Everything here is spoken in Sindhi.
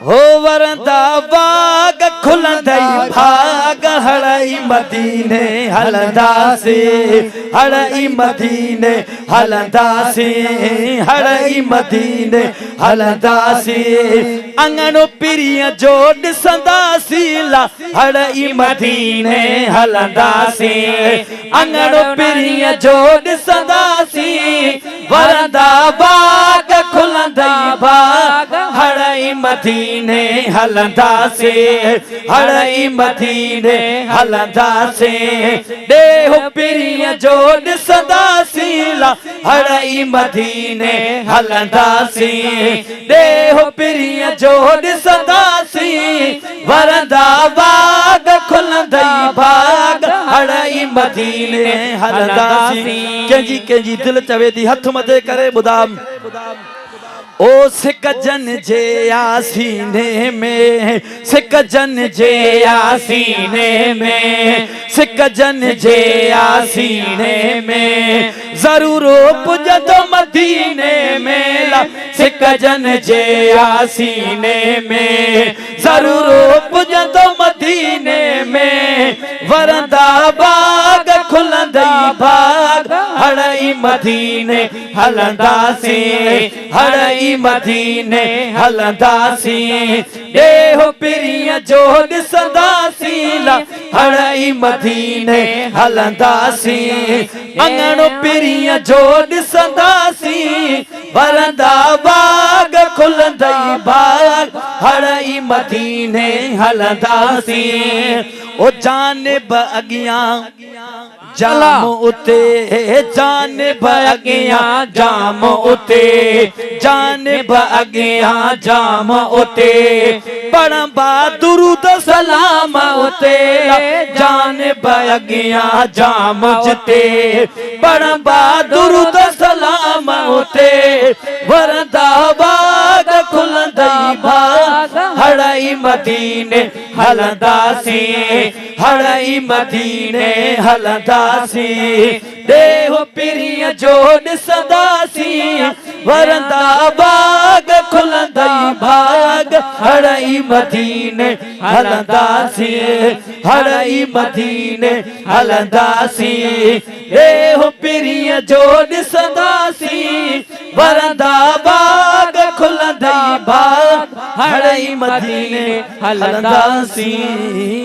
هو ورندا واڳ کلندئي ڀاڳ هڙ ئي مديني هلنداسين هڙ ئي مديني هلنداسين هڙ ئي مديني هلنداسين اڱڻ پرينء جو ڏسنداسين لا هڙ ئي مديني هلنداسين اڱڻ پرينء جو ڏسنداسين ورندا باغ کلندئي باغ هڙ ئي مديني هلنداسين هڙ ئي مديني هلنداسين ڏيهه پرينء جو ڏسنداسين لا هڙ ئي مديني هلنداسين ڏيهه پرينء جو ڏسنداسين ورندا باغ کلندئي باغ هڙ ئي مديني هلنداسين. ڪنهن جي ڪنهن جي دل چوي ٿي هٿ مٿي ڪري ٻڌاء. او سڪ جن جي آ سيني ۾، سڪ جن جي آ سيني ۾، سڪ جن جي آ سيني ۾، ضرور پڄندو مديني ۾، لا سڪ جن جي آ سيني ۾. ضرور پڄندو مديني ۾، ورندا باغ کلندئي باغ، هڙ ئي مديني هلنداسين، هڙ ئي مديني هلنداسين، ڏيهه پرينء جو ڏسنداسين، لا هڙ ئي مديني هلنداسين، اڱڻ پرينء جو ڏسنداسين. ورندا باغ کلندئي باغ هڙ ئي مديني هلنداسين او جانب اڳيان جام اتي جانب اڳيان جام اتي جانب اڳيان جام اتي پڙهنبا درود سلام اتي جانب اڳيان جام جتي پڙهنبا درود سلام اتي ورندا باغ کلندئي ڀاڳ هڙ ئي مديني هلنداسين هڙ ئي مديني هلنداسين ڏيهه پرينء جو ڏسنداسين ورندا باغ کلندئي ڀاڳ هڙ ئي مديني هلنداسين هڙ ئي مديني هلنداسين ڏيهه پرينء جو ڏسنداسين، ورندا باغ کلندئي باغ، هڙئي مديني هلنداسين.